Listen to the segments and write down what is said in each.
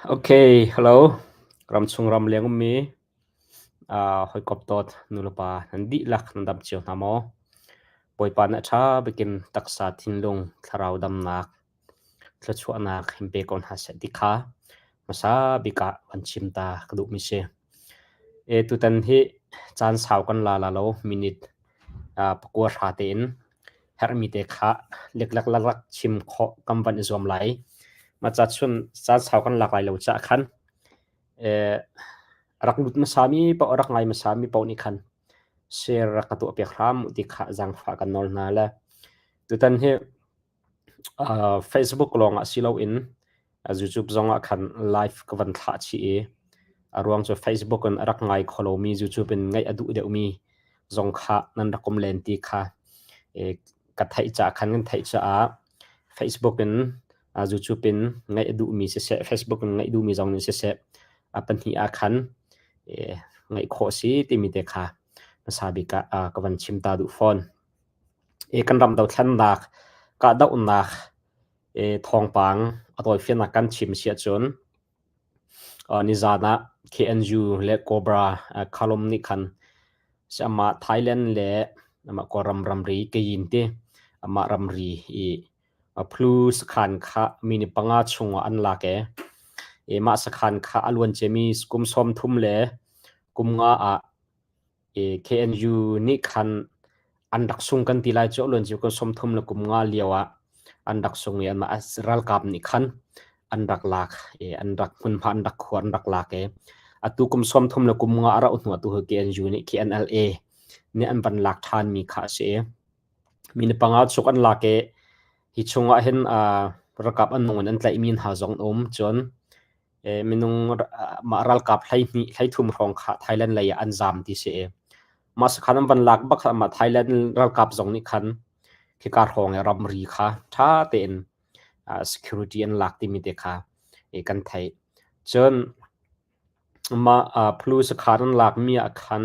Okay, hello. Ramchung ram leng ummi hawikom dawt nulepa nan dihlak nan dam cio hna maw? Bawipa nih a ṭha bikin taksa thinlung thlarau damnak thluachuahnak in pe ko hna seh ti kha hmasa bik ah van chim ta ka duhmi si. E, tutan hi caan sau kan la la lo, minute pakua hra tein herhmi te kha leklak rak chim khawh kan van i zuam lai. Mah ca chun caan sau kan lak lai lo caah khan rak lut hmasami paoh rak ngai hmasami paoh nih khan share rak ka tuah piak hram ti kha zaangfah kan nawl hna le tutan hi Facebook lawngah si loin YouTube zongah khan live ka van thlah chih i a ruang cu Facebook in a rak ngai kho lomi YouTube in ngaih a duh deuhmi zong kha nan rak um len ti kha ka theih caah khan kan theih caah Facebook in YouTube in ngaih a duhmi siseh Facebook in ngaih duhmi zong nih siseh a pahnih ah khan ngaih khawh si timi te kha hmasa bik ah ka van chim ta duh fawn. Kan ram dothlennak kahdohnak thawngpang a tawifiannak kan chim si ahcun nizan ah KNU le Cobra Khalom nih khan amah Thailand le amah Kawlram ramri Kayin ti amah ramri i Phlu sakhan kha minute panga chungah an lak i mah sakhan kha a luan ciami kum 30 le kum nga ah KNU nih khan an rak sung kan ti lai cu a luan cio kan 30 le kum nga lio ah an rak sung i anmah ralkap nih khan an rak lak i an rak hmunhma an rak khuar an rak lak i atu kum 30 le kum nga a rauh hnu atu hi KNU nih KNLA nih an van lak ṭhanmi kha a si i minute panga chuk an lak i hi chungah hin ralkap an nung in an tlaihmi hna zong an um cun minung mah ralkap 12 13 hrawng kha Thailand lei ah an zaam ti si i mah sakhan an van lak bak mah Thailand ralkap zong nih khan khika hrawng i ramri kha ṭha tein security an lak timi te kha kan theih. Cun mah Phlu sakhan an lakmi ah khan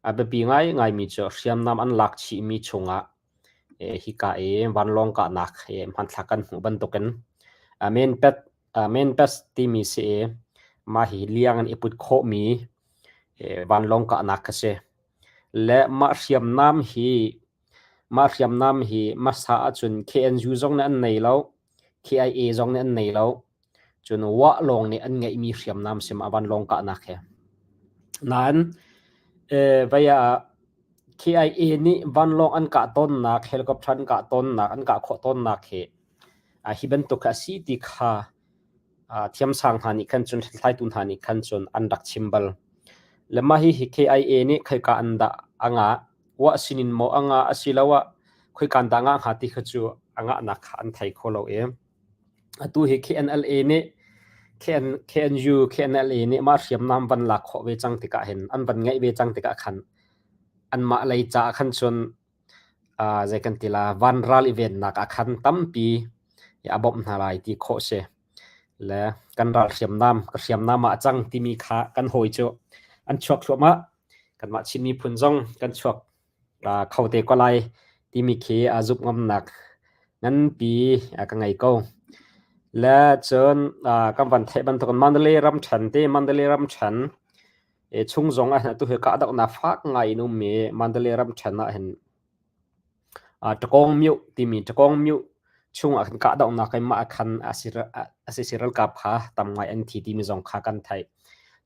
a biapi ngaingaimi cu hriamnam an lak chihmi chungah hika i vanlawng kahnak hmanthlak kan hmuh bantukin Menpet Menpes timi si i mah hi liang in i put khawhmi vanlawng kahnak kha si. Le mah hriamnam hi mah hriamnam hi hmasa ahcun KNU zong nih an nei lo, KIA zong nih an nei lo. Cun wah lawng nih an ngeihmi hriamnam si mah vanlawng kahnak hi. Nain vei ah KIA nih vanlawng an kah tawnnak, helicopter an kah tawnnak, an kah khawh tawnnak hi hi bantuk a si ti kha thiamsang hna nih khan cun hlathlaitu hna nih khan cun an rak chim bal. Le mah hihi KIA nih khoika an dah a ngah, uah sinin maw a ngah asiloah khoika an dah ngah hnga ti kha cu a ngahnak kha an thei kho lo i atu hi KNLA nih KN, KNU, KNLA nih mah hriamnam van lak khawh ve cang tikah hin an van ngeih ve cang tikah khan anmah lei caah khan cun zei kan ti la vanral i vennak ah khan tampi a bawmh hna lai ti khawh si. Le kan ral hriamnam ka hriamnam ah a cang timi kha kan hawi cu an chuak thluahmah. Kanmah Chin miphun zong kan chuak kho te ko lai timi khi a zumh ngamnak nganpi ka ngei ko. Le cun kan van theih bantukin Mandalay ramṭhen te Mandalay ramṭhen chung zong ah hin atu hi kahdohnak fak ngai in um i Mandalay ramṭhen ah hin Ṭakawng myo timi Ṭakawng myo chung ah khan kahdohnak in mah khan a sisi ralkap kha tam ngai an thi timi zong kha kan theih.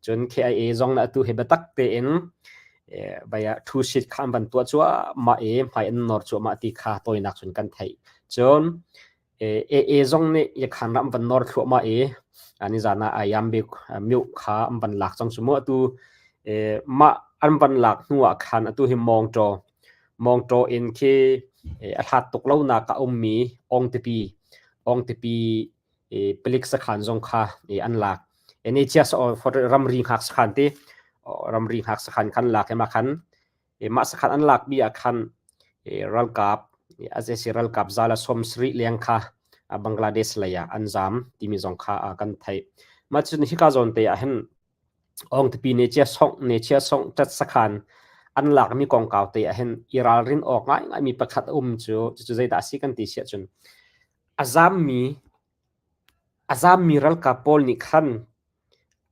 Cun KIA zong nih atu hi biatak tein vai ah thu sit kha an van tuah cuahmah i hmai an nawr cuahmah ti kha tawinak cun kan theih. Cun AA zong nih yakhan ram van nawr thluahmah i nizan ah Ayambik myo kha an van lak cang cu mu atu mah an van lak hnu ah khan atu hi Mawngtaw Mawngtaw in khi a hlat tuk lonak a ummi Ongtipi Ongtipi palik sakhan zong kha an lak NHS ramri hngak sakhan ti ramri hngak sakhan khan lak i mah khan Mah sakhan an lakmi ah khan ralkap sac ralkap za le 70 leng kha Bangladesh lei ah an zaam timi zong kha kan theih. Mah cun hika zawn te ah hin Ongtipi ne chia songh ne chia songh ṭat sakhan an lakmi kongkau te ah hin i ralrin awk ngaingaimi pakhat a um cu cucu zeidah a si kan ti siah cun a zaammi. A zaammi ralkap pawl nih khan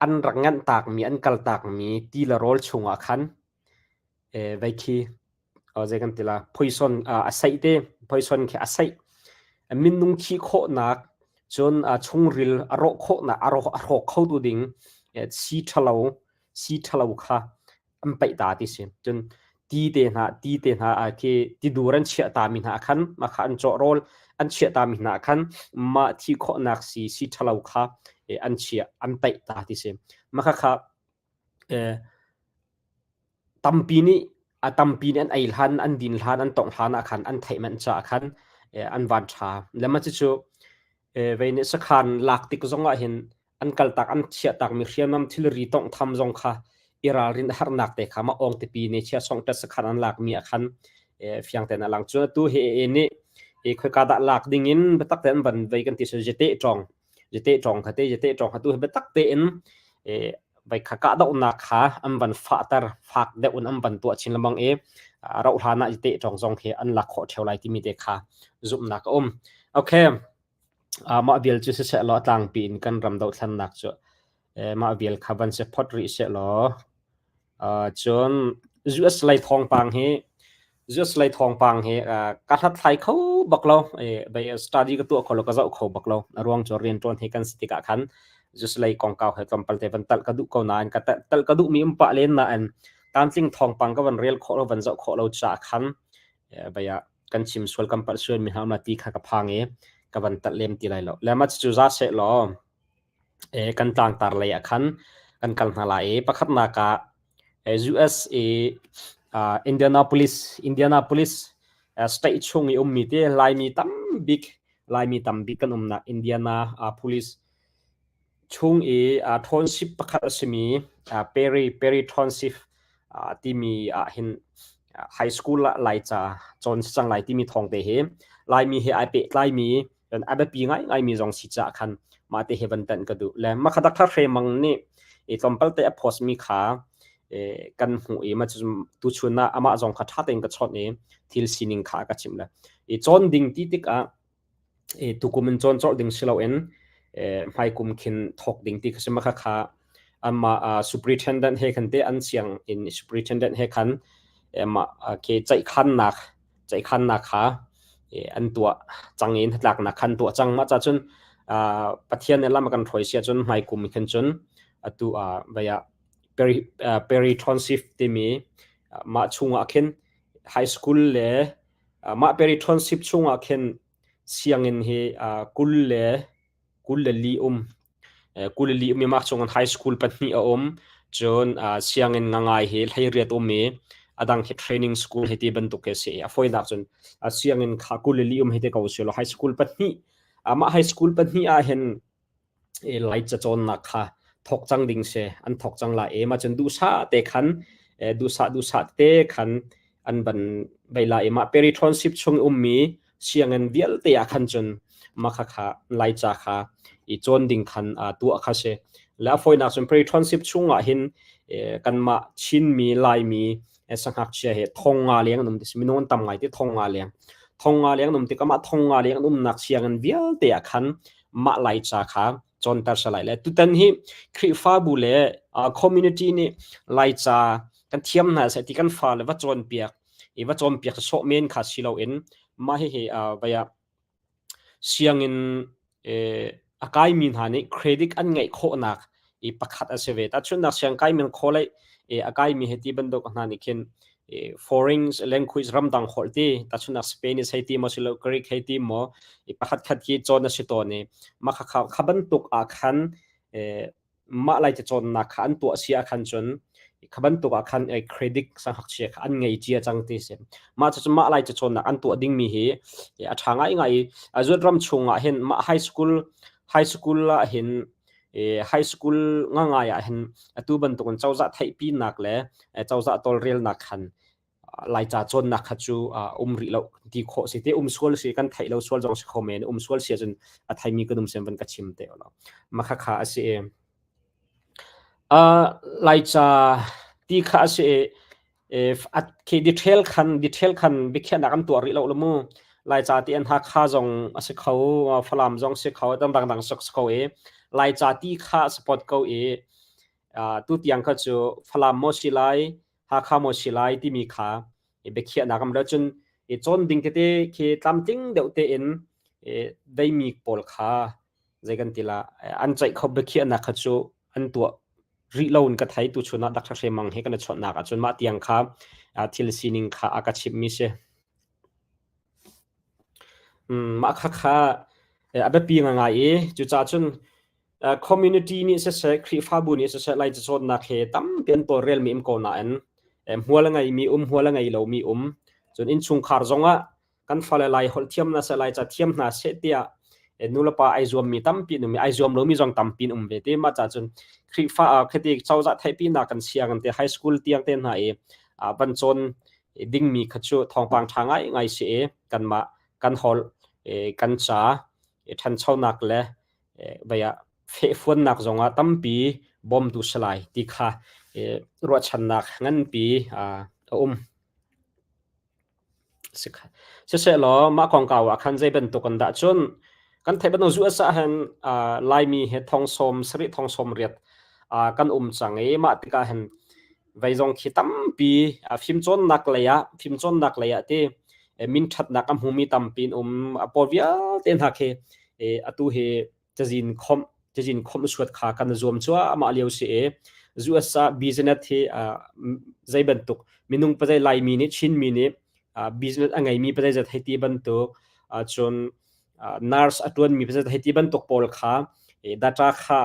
an rak nganh takmi an kal takmi ti le rawl chungah khan vei khi zei kan ti la poison a saih te poison khi a saih minung thih khawhnak cun chungril a rawh khawhnak a rawk khotu ding sii ṭhalo sii ṭhalo kha an paih ta ti si. Cun ti te hna ti te hna khi tidur an chiah ta mi hna khan mah kha an cawh rawl an chiah ta mi hna khan mah thi khawhnak si si ṭhalo kha an chiah an paih ta ti si. Mah kha kha tampi nih a tampi nih an ei hlan an din hlan an tongh hlan ah khan an theih manh caah khan an van ṭha. Le mah cucu vei nih sakhan lak tik zong ah hin an kaltak an chiahtakmi hriamnam thilri tawnghtham zong kha i ralrin a harnak te kha mah awng tipi nih chia song ṭet sakhan an lakmi ah khan fiang tein a lang. Cun atu hi AA nih i khoika dah lak ding in biatak tein an van vei kan ti si jete ṭawng jete ṭawng kha te jete ṭawng kha tu hi biatak tein vai kha kahdohnak kha an van fahter fak deuh in an van tuah chin lengmang i rauh hlan ah jete ṭawng zong hi an lak khawh ṭheo lai timi te kha zumhnak a um. Okay. Mah vial cu siseh law a tlangpi in kan ram dohthlennak cu mah vial kha van si phot rih sehlaw cun US lei thawngpang hi US lei thawngpang hi ka hlathlai kho bak lo. Study ka tuah kho lo, ka zoh kho bak lo. A ruang cu rianṭuan hi kan si tikah khan US lei kongkau he tlawmpal te van talh ka duh ko nain ka talh ka duhmi um pah len nain tlamtling thawngpang ka van rel khawh lo, van zoh khawh lo caah khan bei ah kan chim sual kan palh sual mi hna um ti kha ka phang i ka van talh lem ti lai lo. Le mah cucu za seh law kan tlangtar lei ah khan kan kal hna lai i pakhatnak ah US i Indianapolis Indianapolis state chung i ummi te Laimi tam bik Laimi tam bik kan umnak Indianapolis chung i township pakhat a simi Perry Perry Township timi ah hin high school ah Laica cawn si cang lai timi thawng te hi Laimi he ai pehtlaimi a biapi ngaingaimi zong si caah khan mah te hi van tanh ka duh. Le mah kha Dr. Hre Mang nih i tlawmpal te a post mi kha kan hmuh i mah tuchun ah amah zong kha ṭha tein ka chawnh i thil sining kha a ka chimh le i cawn ding ti tikah tukum in cawn colh ding si loin hmaikum khin thawk ding ti kha si ma kha amah superintendent he khan te an siang in superintendent he khan mah ke ceihkhannak ceihkhannak kha an tuah cang in hnatlaknak khan tuah cang mah ca cun Pathian nih lam a kan hruai sia cun hmaikum khin cun atu vaya peri peri township timi mah chungah khin high school le Mah Perry Township chungah khin sianginn hi 24 um. 24 um i mah chungin high school pahnih a um. Cun sianginn ngangai hi 18 um i a dang hi training school hei ti bantuk hi a si i a fawinak cun sianginn kha 24 um hei ti ko usih law high school pahnih mah high school pahnih ah hin Laica cawnnak kha thawk cang ding si an thawk cang lai i mah cun duhsah te khan duhsah duhsah te khan an van bei lai i mah Perry Township chung ummi sianginn vialte ah khan cun mah kha kha Laica kha i cawn ding khan tuah kha si. Le a fawinak cun Perry Township chung ah hin kanmah Chinmi Laimi sangngakchia he thong nga leng an um ti si minung an tam ngai ti thong nga leng thong nga leng an um tik amah thong nga leng an umnak sianginn vialte ah khan mah Laica kha cawnter si lai le tutan hi Khrihfabu le community nih Laica kan thiam hna seh ti kan fale va cawnpiak i va cawnpiak sawh men kha si loin mah hihi vaya sianginn a kaimi hna nih credit an ngeih khawhnak i pakhat a si ve. Tahchunhnak siangkai min college a kaimi hei ti bantuk hna nih khin foreign language ramdang holh ti tahchunhnak Spanish hei ti maw silo Greek hei ti maw i pakhat khat khi cawn a si tawn i mah kha kha bantuk ah khan mah lai cacawnnak kha an tuah si ah khan cun kha bantuk ah khan credit sangngakchia kha an ngei cia cang ti si. Mah cucu mah lai cacawnnak an tuah dingmi hi a ṭha ngaingai i zuat ram chung ah hin mah high school high school ah hin high school ngangai ah hin atu bantukin cozah theihpinak le cozah tawlrelnak khan Laica cawnnak kha cu um rih lo ti khawh si te um sual si kan theih lo sual zong si kho men um sual si ahcun a theimi kan um sem van ka chim te lo ma kha kha a si i Laica ti kha a si i khi detail khan detail khan biakhiahnak an tuah rih lo lo mu. Laica ti an Hakha zong a si kho, Falam zong si kho, dangdang si kho i Laica ti kha support ko i tu tiang kha cu Falam maw si lai, Hakha maw si lai timi kha biakhiahnak am lo cun i cawn ding tete khi tlamtling deuh tein deimi pawl kha zei kan ti la an ceih kho biakhiahnak kha cu an tuah rih lo in ka thei tu chun ah Dr. Hre Mang he kan i chawnhnak ahcun mah tiang kha thil sining kha a ka chimhmi si. Mah kha kha a biapi ngai i cucaah cun community nih siseh Khrihfabu nih siseh Lai cacawnnak he tampi an tawlrelmi um ko nain hmual a ngeimi um hmual a ngei lomi um cun innchungkhar zongah kan fale Lai holh thiam hna seh Laica thiam hna seh tiah nulepa ai zuammi tampi an um i ai zuam lomi zong tampi an um ve te mah caah cun Khrihfa khiti cozah theihpinak kan sia kan te high school tiang te hna i van cawn dingmi kha cu thawngpang ṭha ngaingai si i kanmah kan holh kan ca ṭhanchonak le vei ah fehfuannak zongah tampi bawmtu si lai ti kha ruahchannak nganpi a um. Siseh law mah kongkau ah khan zei bantuk an dah cun kan theih bantuk US ah hin Laimi he thong sawm sarih thong sawm riat kan um cang i mah tikah hin vei zong khi tampi fimcawnnak lei ah fimcawnnak lei ah ti min ṭhatnak a hmumi tampi an um a pawl vialte hna khi atu hi cazin khomh cazin khomh suat kha kan zuam cuahmah lio si i US ah business hi zei bantuk minung pazai Laimi nih Chinmi nih business a ngeimi pazai zat hei ti bantuk cun nurse a ṭuanmi pazai zat hei ti bantuk pawl kha data kha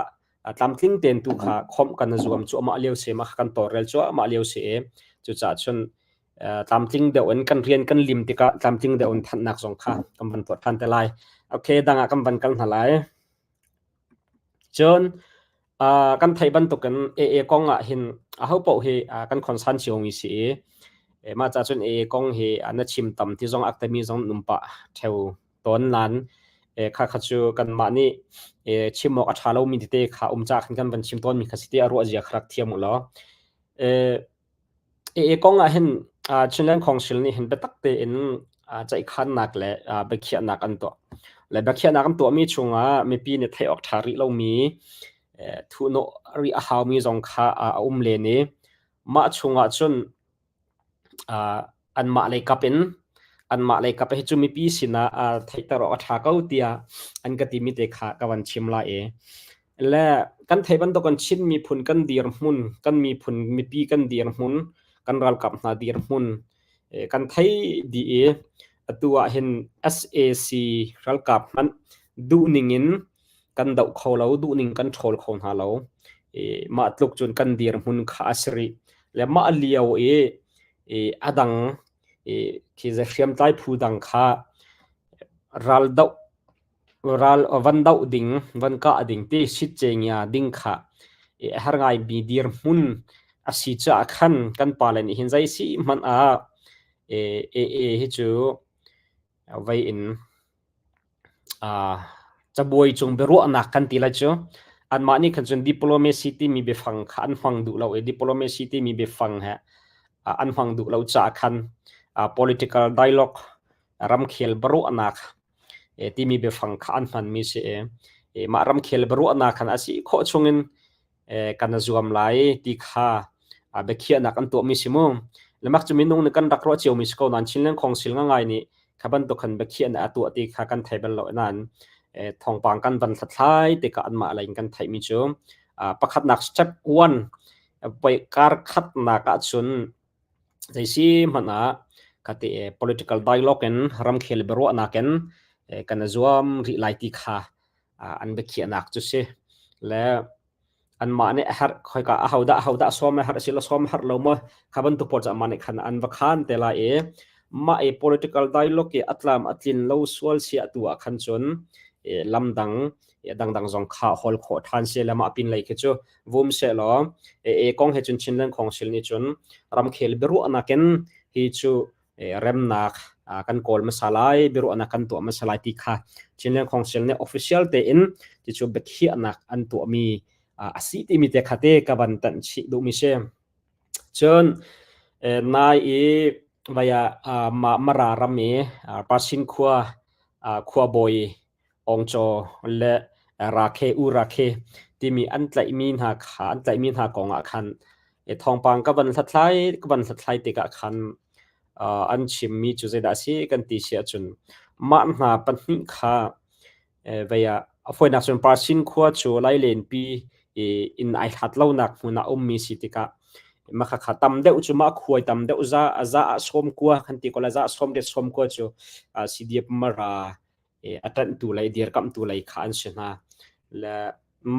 tlamtling tein tu kha khomh kan zuam cuahmah lio si mah kan tawlrel cuahmah lio si i cucaah cun tlamtling deuh in kan rian kan lim tikah tlamtling deuh in thanhnak zong kha kan van tuah ṭhan te lai. Okay, dang ah kan van kal hna lai. Cun kan theih bantukin AA kong ah hin aho paoh hi kan concern cio mi si i mah ca cun AA kong hi na chim tam ti zong aktami zong num pah ṭheo tawn nan kha kha cu kanmah nih chim awk a ṭha lomi tete kha um ca khan kan van chim tawnmi kha si ti a ruah zia kha rak thiam u law. AA kong ah hin Chinland Council nih hin biatak tein ceihkhannak le biakhiahnak an tuah. Le biakhiahnak an tuahmi chungah mipi nih theih awk ṭha rih lomi thuhnawh rih a haumi zong kha a um len i mah chungah cun anmah lei kap in anmah lei kap hi cu mipi sinah theihter awk a ṭha ko tiah an ka timi te kha ka van chim lai i Le kan theih bantuk kan Chin miphun kan dirhmun, kan miphun mipi kan dirhmun, kan ralkap hna dirhmun kan thei dih i atu ah hin SAC ralkap hmanh duhning in kan doh kho lo, duhning kan ṭhawl kho hna lo. Mah tluk cun kan dirhmun kha a si rih. Le mah lio i a dang khi hriamtlai phu dang kha raldoh Ral van doh ding, van kah ding ti sitcengia ding kha a har ngaimi dirhmun a si caah khan kan pale nih hin zei si hmanh ah AA hi cu vei in cabuai cung biaruahnak kan ti lai cu. Anmah nih khan cun diplomacy timi biafang kha an hmang duh lo i diplomacy timi biafang he an hmang duh lo caah khan political dialogue ramkhel biaruahnak timi biafang kha an hmanmi si i mah ramkhel biaruahnak khan a si khawh chungin kan zuam lai ti kha biakhiahnak an tuahmi si mu. Lemak cu minung nih kan rak ruah ciomi si ko nain Chinland Council ngangai nih kha bantuk khan biakhiahnak a tuah ti kha kan thei bal lo nain thawngpang kan van hlathlai tikah anmah lei in kan theihmi cu pakhatnak step one kar khatnak ahcun Zeisi hmanh ah khati political dialogue in ramkhel biaruahnak in kan i zuam rih lai ti kha an biakhiahnak cu si. Le anmah nih a herh khoika ahodah ahodah sawm a herh sila sawm a herh lo maw kha bantuk pawl cu anmah nih khan an va khan te lai i mah i political dialogue i a tlam a tlin lo sual si atu ah khan cun lamdang dangdang zong kha hawl khawh ṭhan si le mah pin lei khi cu vum sehlaw e kong he cun Chinland Council nih cun ramkhel biaruahnak in hi cu remnak kan kawl hmasa lai biaruahnak kan tuah hmasa lai ti kha Chinland Council nih official tein ti cu biakhiahnak an tuahmi a si timi te kha te ka van tanh chih duhmi si. Cun nai i Vai ah mah Mara ram i Pasin khua khuabawi Awngcaw le Rakhe U Rakhe timi an tlaihmi hna kha an tlaihmi hna kong ah khan thawngpang ka van hlathlai ka van hlathlai tikah khan an chimmi cu zeidah a si kan ti si ahcun mah hna pahnih kha Vei ah a fawinak cun Parsin khua cu Lailenpi inn ai hlat lonak hmun ah a ummi si tikah makhakha tam deuh cu mah khuai tam deuh za za ah sawm kua kan ti ko lai za sawm riat sawm kua cu CDF Mara a ṭanhtu lei dirkamhtu lei kha an si hna. Le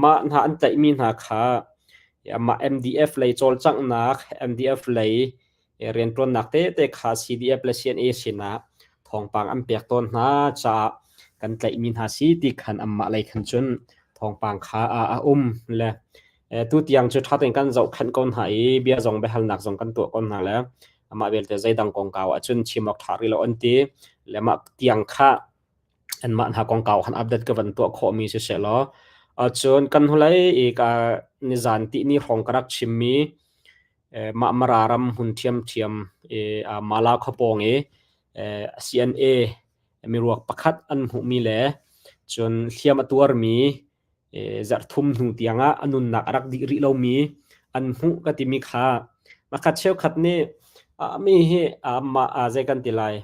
mah hna an tlaihmi hna kha mah MDF lei cawlcanghnak MDF lei rianṭuannak tete kha CDF le CNA sinah thawngpang an pek tawn hna caah kan tlaihmi hna si ti khan anmah lei khan cun thawngpang kha a um le tu tiang cu ṭha tein kan zohkhenh ko hna i bia zong biahalnak zong kan tuah ko hna le amah belte zeidang kongkau ahcun chim awk ṭha rih lo an ti le mah tiang kha anmah hna kongkau khan update ka van tuah khawhmi siseh law cun kan hnulei i ka nizan tihni hrawng ka rak chimmi Mah Mara ram hmun ṭhiamṭhiam i Mala khuapawng i CNA miruak pakhat an hmuhmi le cun hliam a tuarmi zarhthum hnu tiangah a nunnak a rak dih rih lomi an hmuh ka timi kha makhat cheukhat nih mi hi mah zei kan ti lai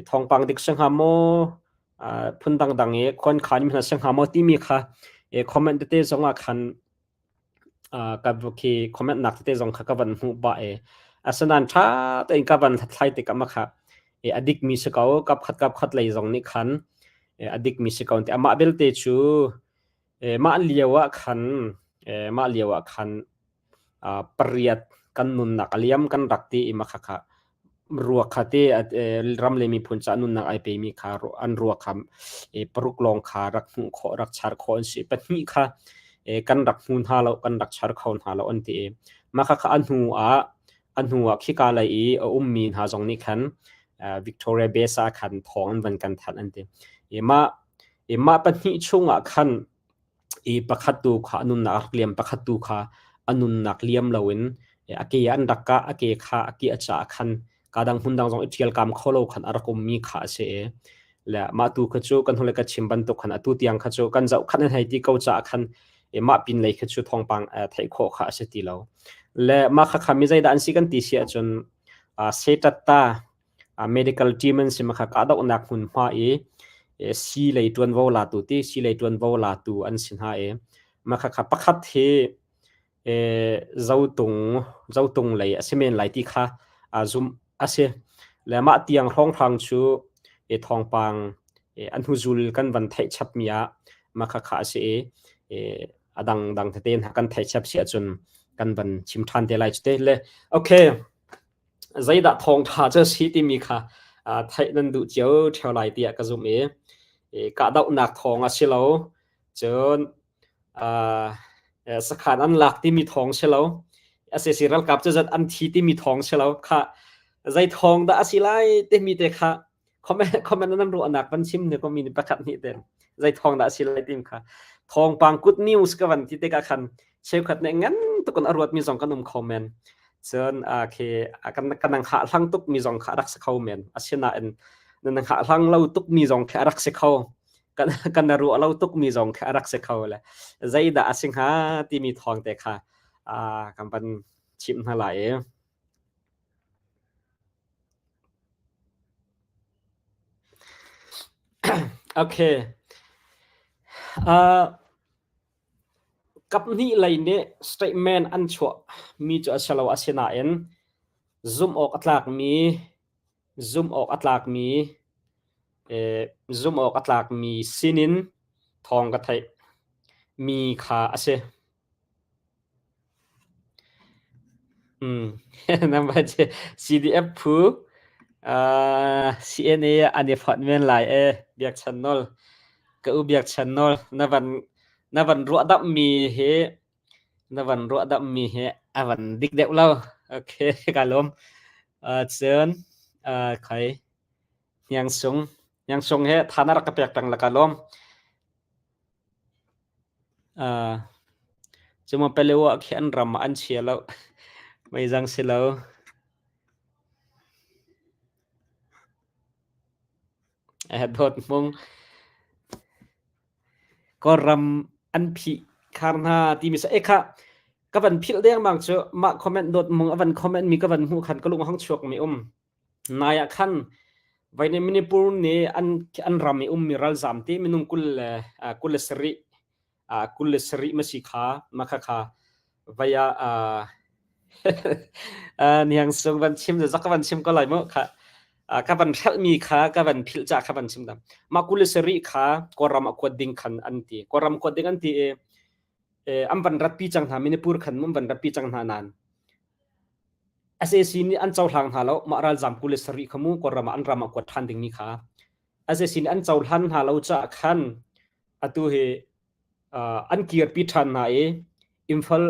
thawngpang dik si hnga maw phun dangdang i khuankhan mi hna si hnga maw timi kha comment tete zongah khan Ka khi comment nak tete zong kha ka van hmuh pah i asinain ṭha tein ka van hlathlai tikah mah kha a dikmi si ko kapkhat kapkhat lei zong nih khan a dikmi si ko an ti. Amah belte cu mah lio ah khan mah lio ah khan pariat kan nunnak a liam kan rak ti i mah khakha Ruak kha te ram le miphun caah nunnak ai pemi kha an ruak kha paruk lawng kha rak hmuh khawh rak char khawh an si. Pahnih kha kan rak hmu hna lo kan rak char kho hna lo an ti i mah khakha a hnu ah a hnu ah khika lei i a ummi hna zong nih khan Victoria Base ah khan thawng an van kan thanh an ti. I mah i mah pahnih chungah khan i pakhat tu kha a nunnak a rak liam pakhat tu kha a nunnak liam loin a ke an rak kah a ke kha a ke a caah khan ka dang hmun dang zong i ṭhialkam kho lo khan a rak ummi kha a si i le mah tu kha cu kan hule ka chim bantuk khan atu tiang kha cu kan zoh khan an hei ti ko caah khan i mah pin lei kha cu thawngpang theih khawh kha a si ti lo le mah kha kha mi zeidah an si kan ti si ahcun setatta medical team an si kha kahdohnak hmunhma i sii lei ṭuanvo latu ti sii lei ṭuanvo latu an si hna i mah khakha pakhat hi zotung zotung lei a si men lai ti kha zumh a si. Le mah tiang hrawnghrang cu thawngpang an hnuzul kan van theih chapmi ah mah khakha a si i a dangdang tete hna kan theih chap si ahcun kan van chim ṭhan te lai cu te. Le okay Zeidah thawngṭha cu a si timi kha theih nan duh cio ṭheo lai tiah ka zumh i kahdohnak thawng a si lo. Cun sakhan an lak timi thawng si lo. Sac ralkap cu zat an thi timi thawng si lo. Khah zei thawng dah a si lai timi te kha comment comment nan ruahnak van chim ne ko mi nih pakhat nih ten zei thawng dah si lai tim kha thawngpang good news ka van ti tikah khan cheukhat nih ngan tuk in a ruat mi zong kan um kho men cun khi kan kan hah hlang tuk mi zong kha rak si kho men asinain nan hah hlang lo tuk mi zong khi a rak si kho kan kan ruah lo tuk mi zong khi a rak si kho le zeidah a si hnga timi thawng te kha kan van chim hna lai i Okay. Uh, kaphnih lei nih statement an chuah mi cu a si lo asinain zumh awk a tlakmi zumh awk a tlakmi eh, zumh awk a tlakmi sinin thawng ka theih mi kha a si. CDF phu CNA an i fonh men lai ee Biakchan Nawl. Ka u Biakchan Nawl na van na van ruahdamhmi hi na van ruahdamhmi hi a van dik deuh lo. Okay, ka lawm. Cun khoi Hniang Sung Hniang Sung he tha na rak ka pek peng la ka lawm. Cuma Palewa khi an ram ah an chia lo. Meizang si lo. Dawt Hmung. Kawlram an phih khar hna timi sa e kha ka van philh dengmang cu mah comment Dawt Hmung a van comment mi ka van hmuh khan ka lung a hung chuak mi um. Nai ah khan Vaine Manipur nih an an ram i ummi ralzam ti minung 27 27 ma si kha ma kha kha vai ah niang sung van chim zak ka van chim ko lai mu kha ka van hrelh mi kha ka van philh ca kha van chim dam ma 27 kha Kawlram a kuat ding khan an ti Kawlram kuat ding an ti i an van ratpi cang hna Manipur khan mun van ratpi cang hna nan SAC nih an cohlang hna lo mah ralzam 27 kha mu Kawlram ah an ram ah kuat ṭhan dingmi kha SAC nih an cohlan hna lo caah khan atu hi an kirpi ṭhan hna i Imphal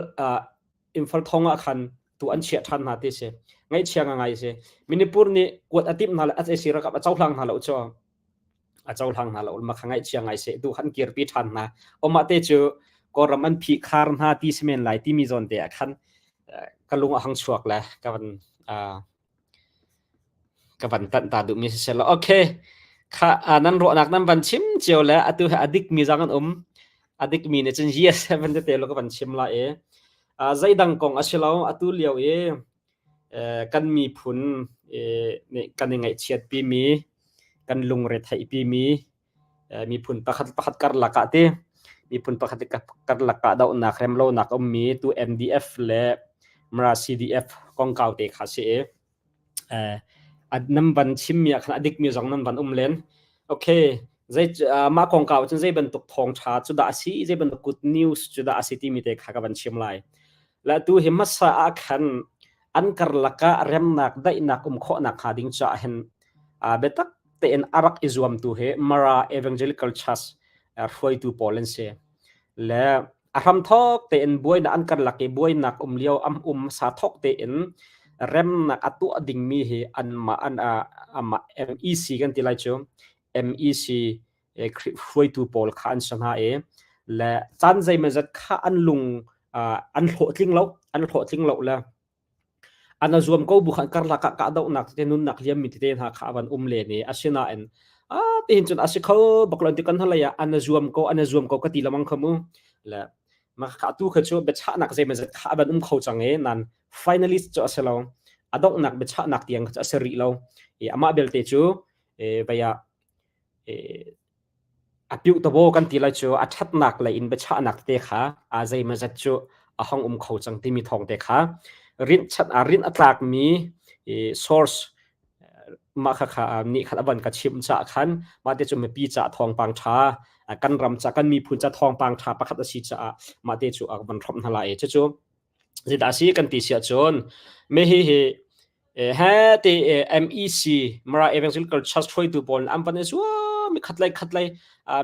Imphal thong ah khan tu an chiah ṭhan hna ti si ngaihchia ngai si Manipur nih kuat a timh hna le SAC ralkap a cohlang hna lo cu a cohlang hna lo ma kha ngaihchia ngai se tu khan kirpi ṭhan hna omah te cu Kawlram an phih khar hna ti si men lai timi zawn te ah khan ka lung a hang chuak le ka van ka van tanh ta duhmi si seh law okay kha nan ruahnak nan van chim cio le atu hi a dikmi zang an um a dikmi nih cun yes van te lo ka van chim la i zeidang kong a si lo atu lio i kan miphun nih kan i ngaihchiatpimi kan lungre theihpimi miphun pakhat pakhat karlak ah ti miphun pakhat karlak ah dohnak remlonak a ummi tu MDF le Mara CDF kongkau te kha si i nan van chimmi ah khan a dikmi zong nan van um len. Okay, zei mah kongkau cun zei bantuk thawngṭha cu dah a si, zei bantuk good news cu dah a si timi te kha ka van chim lai. Le tu hi hmasa ah khan an karlak ah remnak daihnak um khawhnak hnga ding caah hin biatak tein a rak i zuamtu hi Mara Evangelical Church hruaitu pawl an si. Le a hramthawk tein buainak an karlak i buainak um lio am um sa thawk tein remnak a tuah dingmi hi anmah an amah MEC kan ti lai cu MEC hruaitu pawl kha an si hna i le caan zeimawzat kha an lung an hlawhtling lo an hlawhtling lo le an a zuam ko bu khan karlak ah kahdohnak tete nunnak liammi tete hna kha a van um len i asinain a tihin cun a si kho bak lo ti kan hnalei ah an a zuam ko an a zuam ko ka ti lamang kha mu le mah kha tu kha cu biachahnak zeimawzat kha a van um kho cang i nan finalist cu a si lo a donghnak biachahnak tiang cu a si rih lo i amah belte cu vei ah A piuhtabaw kan ti lai cu a ṭhatnak lei in biachahnak tete kha aa zeimawzat cu a hong um kho cang timi thawng te kha rinhchanh ah rinh a tlakmi source mah khakha nih khan a van ka chimh caah khan mah te cu mipi caah thawngpang ṭha kan ram ca kan miphun ca thawngpang ṭha pakhat a si caah mah te cu a van hrawmh hna lai. Cucu zeidah a si kan ti si ahcun me hi hi he te MEC Mara Evangelical Church hruaitu pawl an van i zuam i khatlei khatlei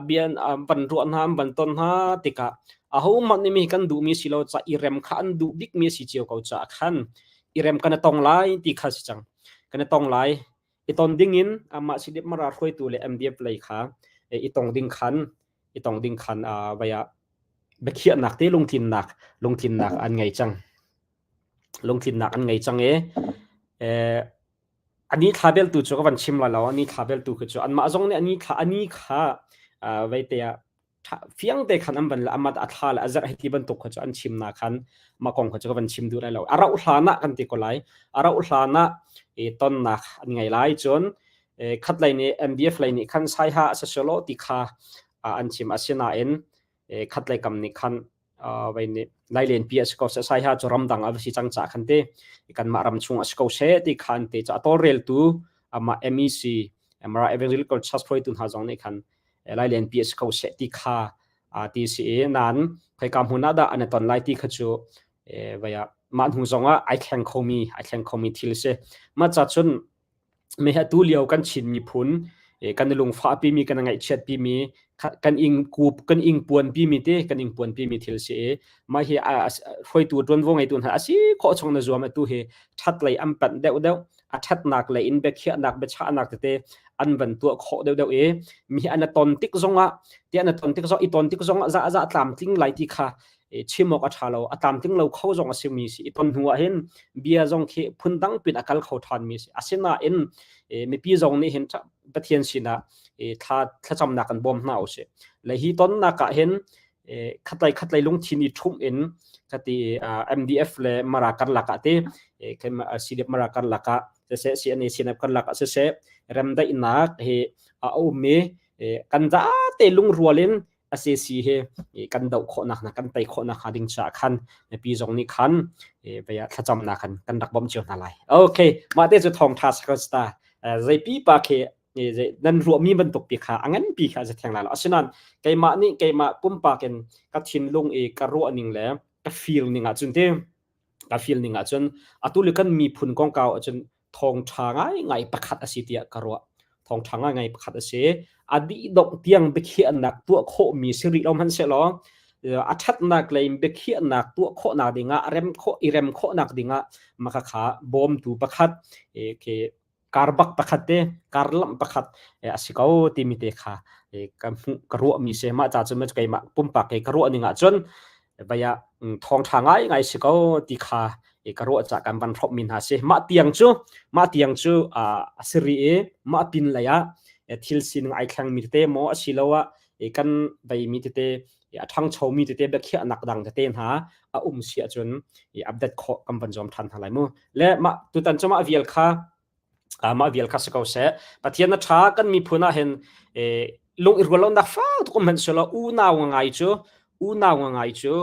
bian an van ruah hna an van ton hna tikah ahohmanh nih mi kan duhmi si lo ca i rem kha an duh bikmi si cio ko caah khan i rem kan i tong lai ti kha si cang kan i tong lai i ton ding in amah Sidip Mara hruaitu le MDF lei kha i tong ding khan i tong ding khan vai ah biakhiahnak te lungtlinnak lungtlinnak an ngei cang lungtlinnak an ngei cang i ani thla beltu cu ka van chim lai lo ani thla beltu khi cu anmah zong nih ani thla ani kha veite ah fiang te khan an van le amat a thla le a zarh hiti bantuk kha cu an chim na khan mah kong kha cu ka van chim duh lai lo a rauh hlan ah kan ti ko lai a rauh hlan ah i tonnak an ngei lai cun khat lei nih MDF lei nih khan saiha a selo ti kha an chim asinain khat lei kam nih khan vai nih lailenpi a si ko seh saiha cu ramdang a va si cang caah khan te kanmah ram chung a si ko seh ti khan te ca tawlreltu amah MEC Mara Evangelical Church hruaitu hna zong nih khan lailenpi a si ko seh ti kha ti si i nan khoika hmun ah dah an i ton lai ti kha cu vai ah mah hnu zong ah ai thleng khomi ai thleng khomi thil si mah ca cun Me hi atu lio kan Chin miphun kan i lungfahpimi kan i ngaihchiatpimi kan ing kup kan ing puanpimi te kan ing puanpimi thil si i mah hi hruaitu ṭuanvo ngeitu hna a si khawh chung na zuam atu hi ṭhat lei an panh deuhdeuh a ṭhatnak lei in biakhiahnak biachahnak tete an van tuah khawh deuhdeuh i mi hi an i ton tik zongah ti an i ton tik zong i ton tik zongah za za tlamtling lai ti kha. Chim awk a ṭha lo, a tlamtling lo kho zong a simi si. I ton hnu ah hin bia zong khi phundang pin a kal kho ṭhanmi si. Asinain mipi zong nih hin Pathian sinah thla thlacamnak kan bawm hna usih. Le hi tonnak ah hin khatlei khatlei lungthin i ṭhumh in kati MDF le Mara karlak ah te CDF Mara karlak ah siseh CNA CNF karlak ah siseh remdaihnak hi a um i kan zate lungrual in SAC he kan doh khawhnak hna kan tei khawhnak hnga ding caah khan mipi zong nih khan vei ah thlacamnak khan kan rak bawmh cio hna lai. Okay, mah te cu thawngṭha sakasta zeipi pa khi nan ruahmi bantuk pi kha a nganpi kha a theng lai lo. Asinain keimah nih keimah pumpak in ka thinlung i ka ruah ning le ka feel ning ahcun ti ka feel ning ahcun atu le kan miphun kongkau ahcun thawngṭha ngaingai pakhat a si tiah ka ruah. Thawngṭha ngaingai pakhat a si. A dih dongh tiang biakhiahnak tuah khawhmi si rih lo hmanhsehlaw a ṭhatnak lei in biakhiahnak tuah khawhnak dingah rem khawh i rem khawhnak dingah maka kha bawmtu pakhat khi karbak pakhat te karlamh pakhat a si ko timi te kha ka hmuh ka ruahmi si. Mah ca cun keimah pumpak ke ka ruah ning ahcun vai ah thawngṭha ngaingai si ko ti kha ka ruah cah kan van hrawmhmi hna si. Mah tiang cu mah tiang cu a si rih i mah pin lei ah thil sining ai thlengmi tete maw asiloah kan veimi tete a ṭhangchomi tete biakhiahnak dang tete hna a um si ahcun i update khawh kan van zuam ṭhan hna lai mu. Le mah tutan cu mah vial kha mah vial kha si ko seh. Pathian a ṭha kan miphun ah hin lung i rual lonak fak tuk um hmanh selaw unau ngai cu unau ngai cu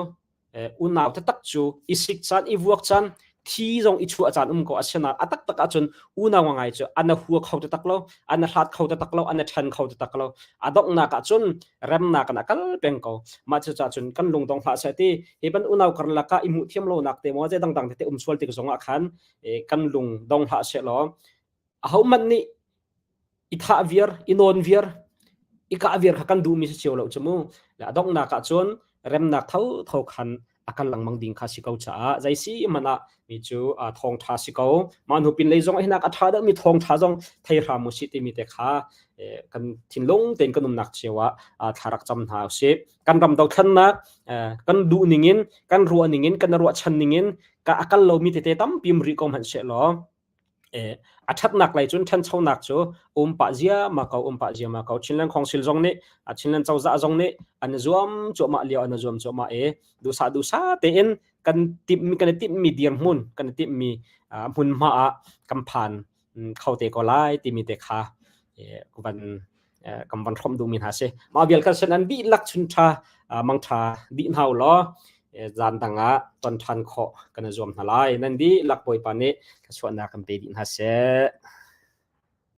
unau taktak cu i sik caan i vuak caan thi zong i chuah caan um ko asinain a taktak ahcun unau ngai cu an hua kho taktak lo an hlat kho taktak lo an ṭhen kho taktak lo a donghnak ahcun remnak in a kal peng ko mah cucaah cun kan lungdong hlah seh ti hi ban unau karlak ah i hmuh thiam lonak te maw zei dangdang tete um sual tik zong ah khan kan lung dong hlah seh law ahohmanh nih i thah viar, i nawn viar, i kah viar kha kan duhmi si cio lo cu mu. Le a donghnak ah cun remnak thotho khan a kal lengmang ding kha si ko caah zei si hmanh ah mi cu thawngṭha si ko. Mah hnu pin lei zong hinak a ṭha deuhmi thawngṭha zong thei hram u sih timi te kha kan thinlung tein kan umnak cio ah thla rak cam hna usih. Kan ram dothlennak kan duh ningin, kan ruah ningin, kan ruahchan ningin ka a kal lomi tete tampi um rih ko hmanh seh law a ṭhatnak lei cun ṭhanchonak cu um pah ziahmah ko um pah ziahmah ko. Chinland Council zong nih Chinland cozah zong nih an zuam cuahmah lio an zuam cuahmah i duhsah duhsah tein kan timhmi kan i timhmi dirhmun kan i timhmi hmunhma ah kan phan kho te ko lai timi te kha van kan van hrawmh duhmi hna si. Mah vial kan sen an dihlak chun ṭha mangṭha dih hna u law zan dang ah ton ṭhan khawh kan i zuam hna lai. Nan dihlak Bawipa nih thluachuahnak kan pe dih hna seh.